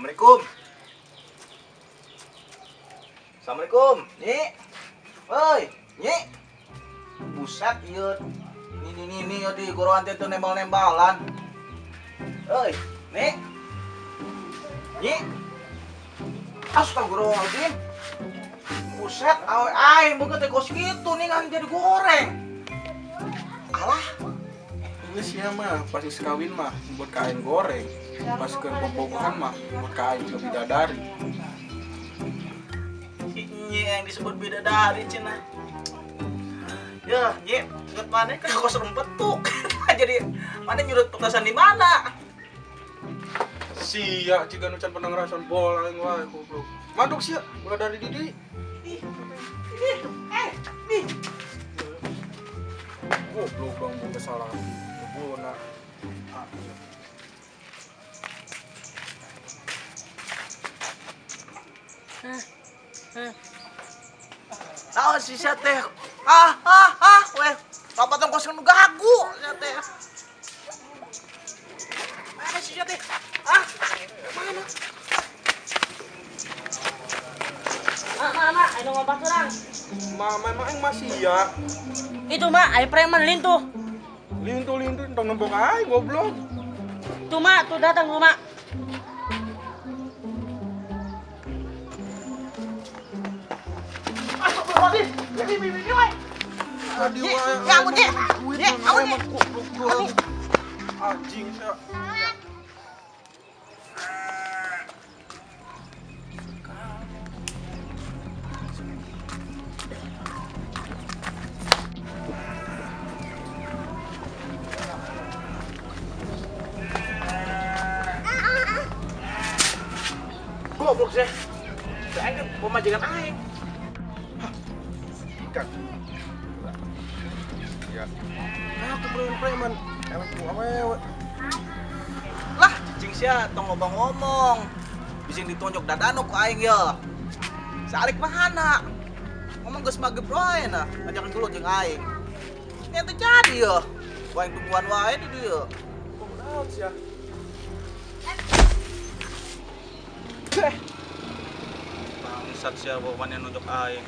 Assalamualaikum. Assalamualaikum, Nyi. Oi, Nyi. Buset ieu. Ini ini di goroan teh teu nembal-nembalan. Oi, Nyi. Nyi. Astagfirullahaladzim. Buset, awe aing beungeut teh kos kitu nih ngan jadi goreng. Alah. Geus sia mah pas geus kawin mah buat ka aing goreng. Pas keur bobogohan mah buat ka aing ke bidadari. Si Nyi yang disebut bidadari cenah. Ya, Nyi, inget mana kan kos rempetuk. Jadi mana nyurut petasan di mana? Sia jiga nu can pernah ngerasain bola aing wae goblok. Manduk sia, ulah dari Didi. Ih, ih, nih. Goblok bang, boga salah. Bona. Naon si sia teh? Ah, ah, ah, weh. Lompatan kos nu gagu sia teh. Mana si sia teh? Ah, mana? Mak, mak, mak, ayo ngomong orang. Mama emang masih ya. Itu mak, ayo preman lintuh. Lintuh lintuh, entong nembok aing goblok. Tuh mak, tuh datang tuh mak. Astagfirullahaladzim. Ini, weh. Tadi wae. Ya ampun, Nyi. Nyi, ampun, Nyi. Anjing sia. Goblok sih. Aing kan pemajikan aing. Hah. Ikan. Ya. Nah, aku preman-preman. Emang ku awewe. Lah, cicing sia tong loba ngomong. Bisa ditonjok dadano ku aing ya. Salik mana? Ngomong geus maghrib wae nah, ngajakan dulu jeung aing. Ini teu jadi ya. Ku aing tungguan wae di dieu. Kok naon sia? Bangsat sia bawa nonjok aing.